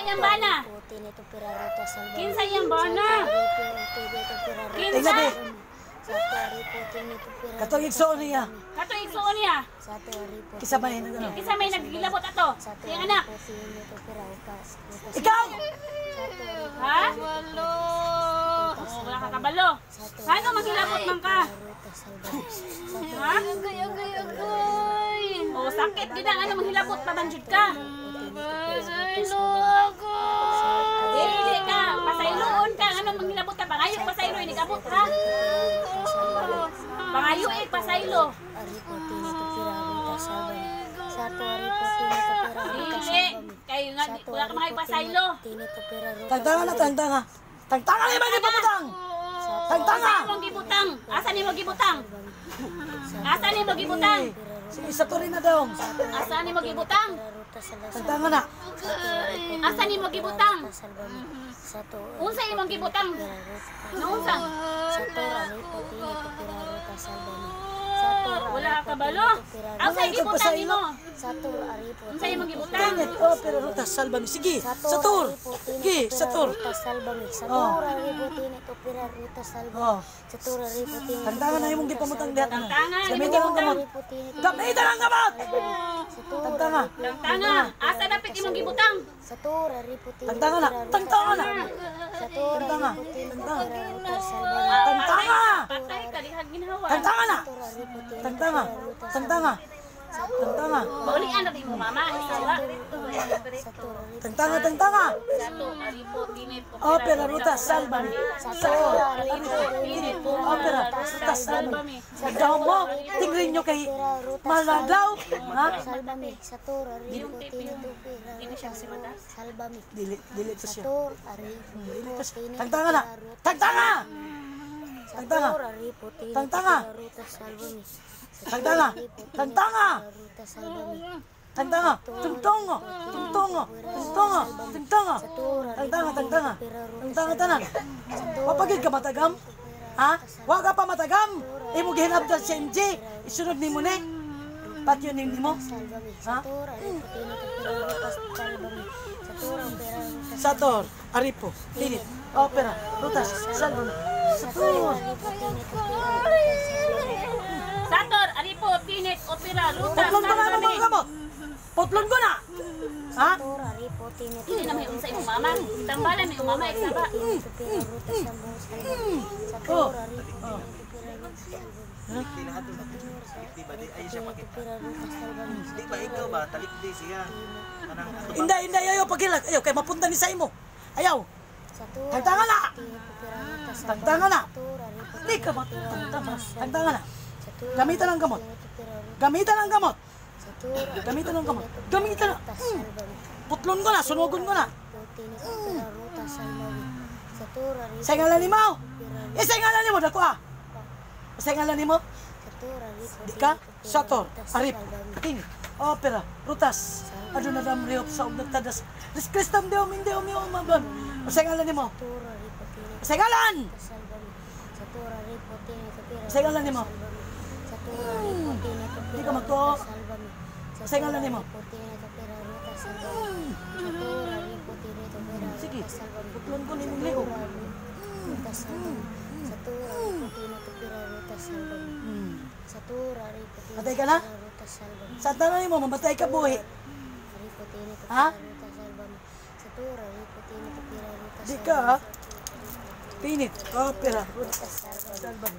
iyang bana? Kinsa iyang bana? Kinsa? Tingnan, be. Katong igsoon niya. Katong igsuon niya. Kisa may nag ano. Kinsa may naghilabot ato? Iyang anak. Ikaw! Ha? Oh, wala ka kabalo. Ano manghilabot man ka? Ha? Agay, agay, agay. Oh, sakit gid ang ano manghilabot pa man jud ka. Pasaylo ako. Dili ka, pasayloon ka ano manghilabot ka pangayo pasaylo ini kabot ha. Pangayo eh pasaylo. Dili kayo nga wala ka mga pasaylo. Tangtanga na, tangtanga. Tangtanga na yung pamutang! Tangtanga! Asa nimo gibutang? Asa nimo gibutang? Asa nimo gibutang? Sige, sa turin na daw. Asa nimo gibutang? Tangtanga na. Asa nimo gibutang? Unsa imong gibutang? Naunsa? Wala ka kabalo. Asa gibutang nimo? Unsa imong gibutang? Tinit, opera, ruta, salvame. Sige, sa tur. Sige, sa tur. Oh. Oh. Tangtanga na imong gipamutang diha. Tangtanga, Gamitan ang gamot. Gamitan ang gamot! Tangtanga. Tangtanga. Asa dapit imong gibutang? Tangtanga na. Tangtanga na. Tangtanga. Tangtanga. Tangtanga! Patay ka dihag ginhawa. Tangtanga na! Tangtanga. Tangtanga. Tangtanga. Baulian na mo mama, isawa. Tangtanga, tangtanga. Sato, aripo, tinit, Opera, ruta, salvame. Sato, aripo, tinit, opera, ruta, salvame. Nagdaw mo, tingrin nyo kay Maladaw. Ha? Dili, dili to siya. Dili to siya. Tangtanga na! Tangtanga! Tangtanga! Tangtanga! Tangtanga! Tangtanga! Tangtanga! Tungtongo! Tungtongo! Tungtongo! Tungtongo! Tangtanga, tangtanga! Tangtanga tanan! Mapagid ka matagam? Ha? Wa ka pa matagam? Imo gihinabdan si MJ. Isunod nimo ni. Patyon nimo. Ha? Sator, Aripo, Tinit, Opera, Rutas, Salvame, Sator. Sator, aripo, tinit, opera, ruta, Putlon ko na ang salvame. mga gamot. Putlon ko na. Ha? Hindi na may unsa imong mama. Tambalan may mama iksaba. Oh. Di ba di ay siya makita? Di ba ikaw ba talikdi siya? Kanang atubang. Inday, inday, ayaw pagilak. Ayaw, kay mapunta ni sa imo. Ayaw. Tangtanga na. Tangtanga na. Di ka matangtanga. Tangtanga na. Gamitan ang gamot. Gamitan ang gamot. Gamitan ang gamot. Gamitan ang... Putlon ko na, sunugon ko na. Sa ngalan ni mo. Eh, sa ngalan ni mo, dako ah. Sa ngalan ni mo, di ka, Sator, Arip, Ting, Opera, Rutas, Aduna Dam Riop sa Ugdag Tadas, Ris Kristam Deum, Hindi Umi Umabam. Sa ngalan ni mo. Sa ngalan! Sa ngalan ni mo. Di ka magtuo. Sa ngalan ni mo. Sige, putlon ko ni mong ligo. Patay ka na? Sa tanan mo, mamatay ka buhi. Ha? Di ka, ha? Pinit, opera, rutas, salvame.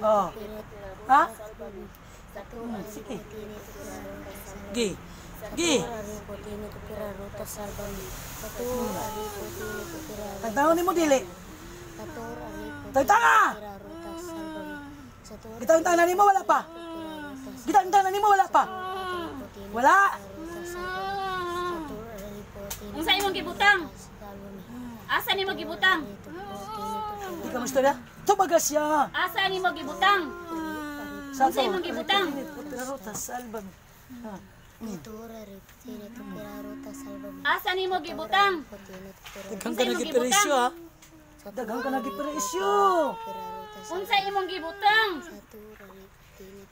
Oh. Ha? Sige. Gi. Gi. Tagtangon nimo dili. Tagtanga! Gitang-tanga nimo wala pa. Gitang-tanga nimo wala pa. Wala. Unsa imong gibutang? Asa nimo gibutang? Di ka mo istorya? Tubaga siya. Asa nimo gibutang? Sa Unsa imong gibutang? Opera, rutas, salvame. Ha. Asa nimo gibutang? Daghang ka nagiperesyo ha. Daghang ka nagiperesyo. Unsa imong gibutang?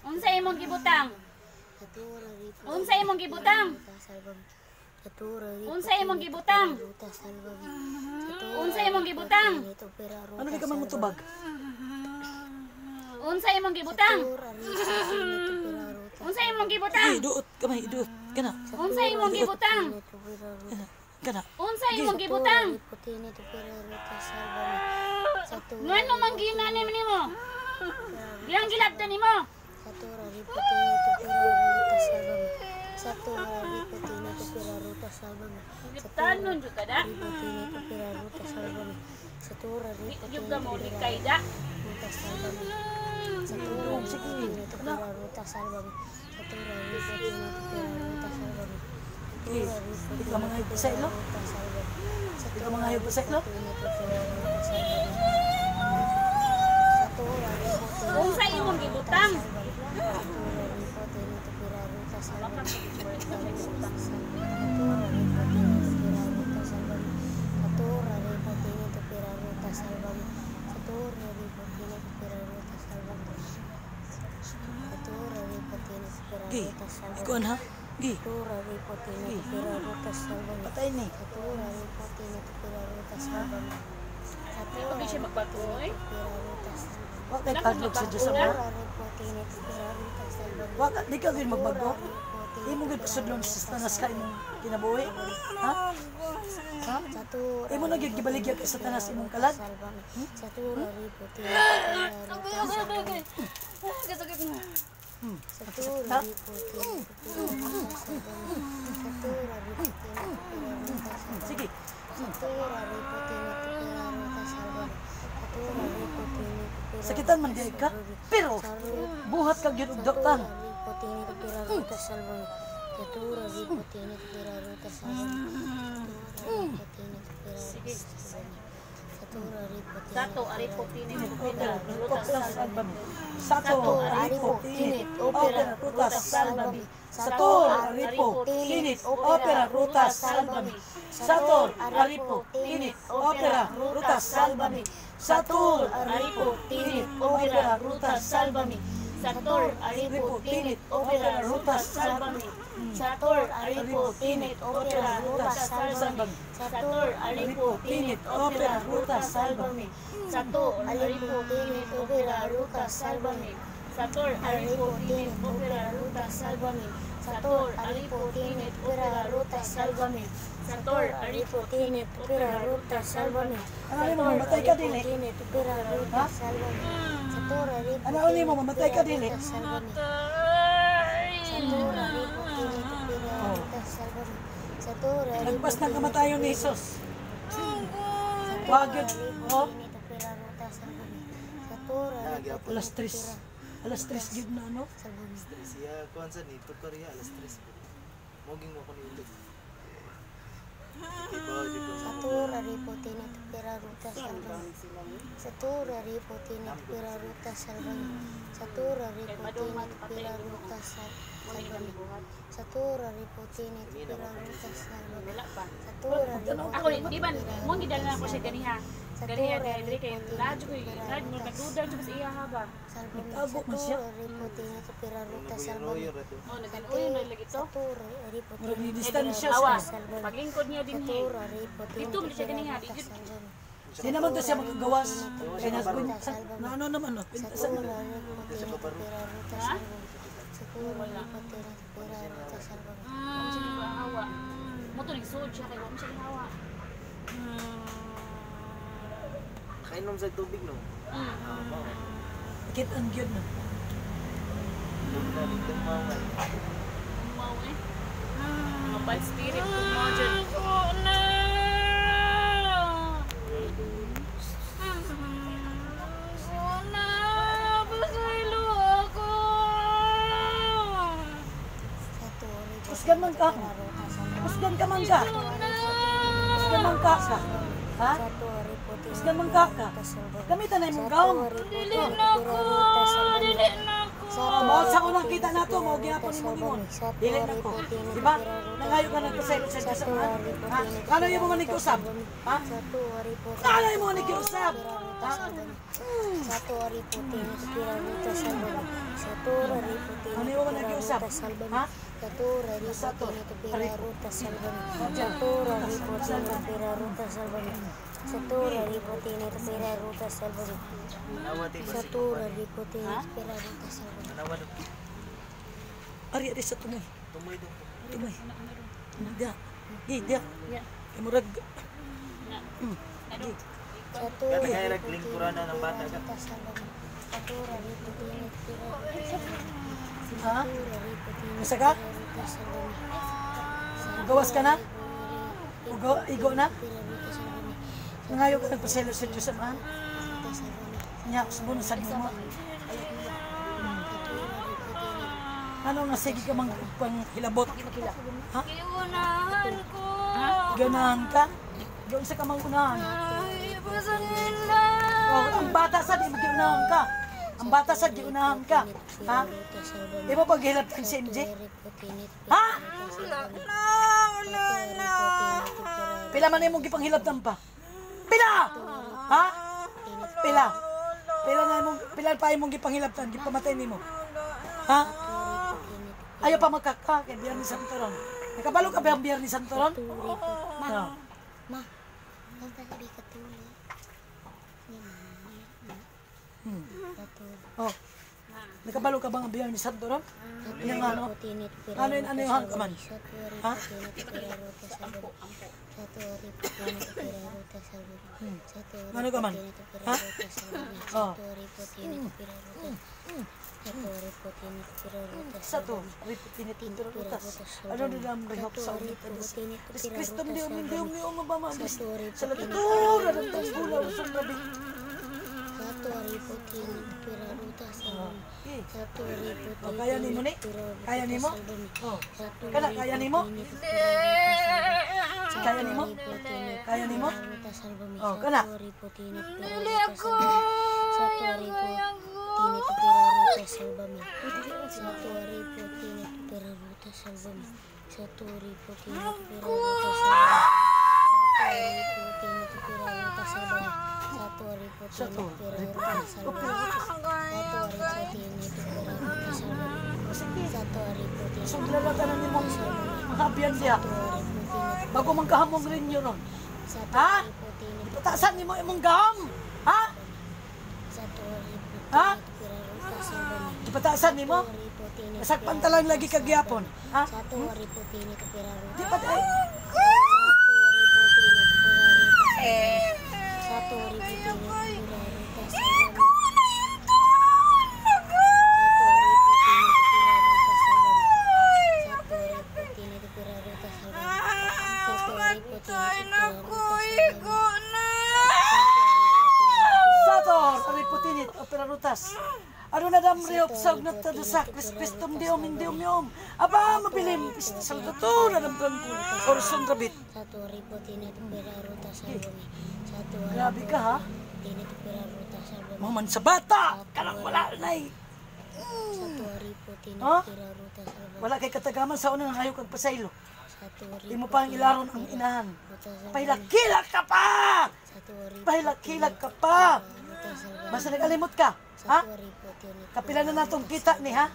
Unsa imong gibutang? Unsa imong gibutang? Unsa imong gibutang? Unsa imong gibutang? Ano di ka man mutubag? Unsa imong gibutang? Unsa imong gibutang? Ay, duot kamay, duot. Kana. Unsa imong gibutang? Kana. Unsa imong gibutang? Ngano man ginani nimo? Diyang gilabdan nimo. Gitanon jud ka da. Jud ka mo likay da. Di ka mga pasaylo? Di ka mga pasaylo? Unsa imong gibutang? Gi, ikuan ha? Gi. Patay ni. Di siya magbago eh. Wa kay padlok sa Diyos amo. Wa ka di ka gyud magbago. Imo gyud pasudlon sa Satanas ka imong kinabuhi. Ha? Ha? Imo na gyud gibaligya kay Satanas imong kalag. Ha? Sige. Sakitan man di ka, pero buhat ka gyud og doktan. Sato aripo tinit opera rutas salvame. Sato aripo tinit opera rutas salvame. Sato aripo tinit opera rutas salvame. Sato aripo tinit opera rutas salvame. Sator aripo tinit opera rutas salvame. Sator aripo tinit opera rutas salvame. Sator aripo tinit opera rutas salvame. Sator aripo tinit opera rutas salvame. Sator aripo tinit opera rutas salvame. Sator aripo tinit opera rutas salvame. Sator aripo tinit opera rutas salvame. Sator aripo tinit opera rutas salvame. Ano nimo mamatay ka dili? Ha? Ano nimo mamatay ka dili? Nagpas ng kamatayon ni Jesus. Wag yun. Oh. 3:00. 3:00 gyud na ano? Siya kuan sa ni tukar ya 3:00. Moging mo ko ni ulit. Wala pa. Ako di ba mo gidala na ko siya ganiha. Ganiha diri kay radyo ko radyo mo nagduda jud sa iya ha ba. Nagtago man siya. Oh, nagkanuyo na lagi to. Murag ni distansya Awa, siya. paglingkod niya dinhi. Dito man siya ganiha, di jud. Di naman to siya magagawas. Kaya nasa na ano naman no? Pintasan na. Ha? Wala. Mo siya naghawa. Mo to nagsuod siya kay wa mo siya gihawa. Kainom sa tubig no. Kit ang gyud no. Umaw eh. Mga bad spirit umaw jud. Kusgan man ka. Kusgan ka man ka. Kusgan man ka ka. Ha? Kusgan man ka ka. Gamitan na imong gawom. Dili na ko. Dili na ko. Mao sa unang kita nato, mao gihapon nimo nimon. Dili na ko. Di ba? Nangayo ka nagpasaylo sa Diyos ha? Kano imo man nag-usab? Ha? Kano imo man nag-usab? Ruta, sálvame. Sator, Ripotinit, Opera Ruta, sálvame. Sator, Ripotinit, Ano yung Opera nag-iusap? Ruta, sálvame. Ha? Sator, Ripotinit, Opera Ruta, sálvame. Sator, Ripotinit, Opera Ruta, sálvame. Sator, Ripotinit, Opera Ruta, sálvame. Tanawa ti ba si Sator, Ripotinit, Opera Ruta, sálvame. Tanawa do. Ari ari sa tumoy. Tumoy do. Tumoy. Diya. Gi, diya. Kay murag Gi. Sator, Kaya kaya naglingkuran na ng bata ka. Ruta, sálvame. Sator, Ripotinit, Opera Ruta, Ha? Ripotinit, Usa ka? Opera Ruta, sálvame. Gawas ka na? Ugo, igo na? Opera Ruta, sálvame. Nangayo ka nagpaselo sa Diyos Amahan? Ruta, sálvame. Nya, usbon sa nimo. Ano nga sige ka mang pang hilabot? Ha? Giunahan ko. Ganahan ka? Giun sa ka mang unahan? Ay, basta nila. Oh, ang bata sa di magiunahan ka. Ang bata sa giunahan ka. Ha? Ruta, sálvame. Di ba paghilabtan si MJ? Ha? Wala na, wala na. Pila man imong gipanghilabtan pa? Pila! Ha? Pila? Pila na imong pila pa imong gipanghilabtan, gipamatay nimo. Ha? Ayaw pa magkaka kay Biyernes Santo ron. Nakabalo ka ba ang Biyernes Santo ron? Ma. Ma, magdali ka tuloy. Oh. Nakabalo ka ba ang Biyernes Santo ron? Yung ano? Ano yun, ano yung hangkaman? Ha? Ano ka man? Ha? Oh. Sa to, ripitinit rutas. Ano na lang rihok sa ulit. Kristum di umin di umi umi ba man. Sa latutura ng tanggula usong gabi. Oh, kaya nimo ni? Kaya nimo? Oh. Kana kaya nimo? Kaya nimo? Kaya nimo? Oh, kana. Dili ako. Ayaw ko. Sa to, Suglalatan na nimo mga abyan diha. Bago man kahamong rin yun ron. Ha? Ipatasan nimo imong gahom. Ha? Ha? Ipatasan nimo? Masakpan talang lagi kagyapon. Ha? Di pa ay. Matay na ko, igo na. Sator, ariputinit, opera rutas. Ano na dam riop sa ugnat ta sa Kristum di om hindi om. Aba mabilim sa latutura ng tangkul. Orson rabit. Grabe ka ha. Maman sa bata, kanang wala nay. Ha? Wala kay katagaman sa unang hayo kag pasaylo. Imo pa ang ilaron ang inahan. Pahilakilak ka pa! Pahilakilak ka pa! Basta nagalimot ka, ha? Kapila na natong kita ni, ha?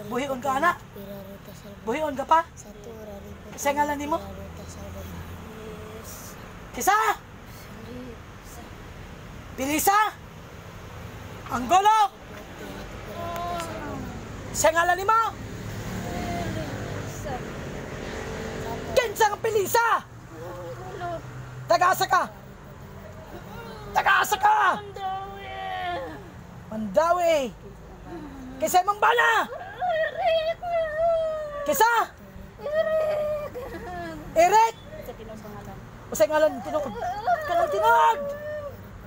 Buhion ka, anak? Buhion ka pa? Kasi ngalan nimo? Kisa? Pilisa? Anggolo? Sa ngalan nimo? Kinsa ang pilisa? Tagasa ka! Tagasa ka! Mandawi! Kaysa imong bana! Kaysa? Eric! Usay ngalan tinuod. Kanang tinuod!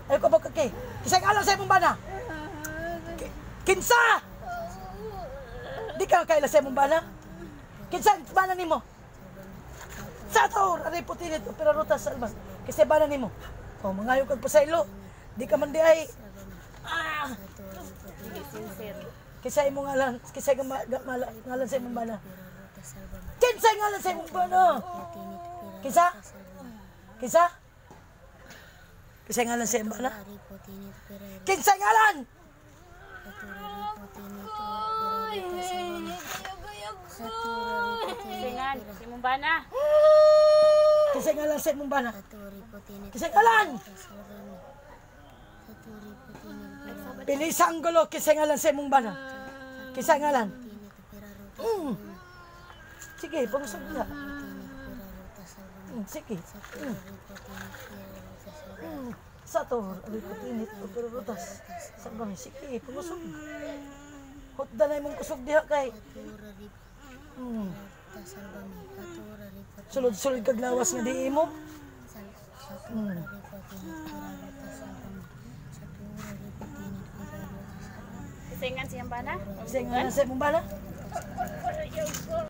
Ay ko ba kay? Kaysa ngalan sa imong bana? Kinsa? Di ka kaila sa imong bana? Kinsa ang bana nimo? Sa to, aray putinit opera rutas almas. Kasi bana nimo. O mangayo kag pasaylo. Di ka man di ay. Ah! Kaysa imong ngalan, kaysa ngalan sa imong bana. Kinsa ngalan sa imong bana? Kinsa? Kinsa? Kinsa ngalan sa imong bana? Kinsa ngalan? Singan, si Mumbana. Kinsa ngalan sa imong bana? Kinsa ngalan? Pilisa ang gulo, kinsa ngalan sa imong bana? Kinsa ngalan? Sige, pangusog na. Sige. Sa to, init, rutas. Sa bang, sige, pangusog. Hotda na imong kusog diha kay. Sulod-sulod kag lawas nga di imo. Singan si Mumbana. Kinsa ngalan sa imong bana?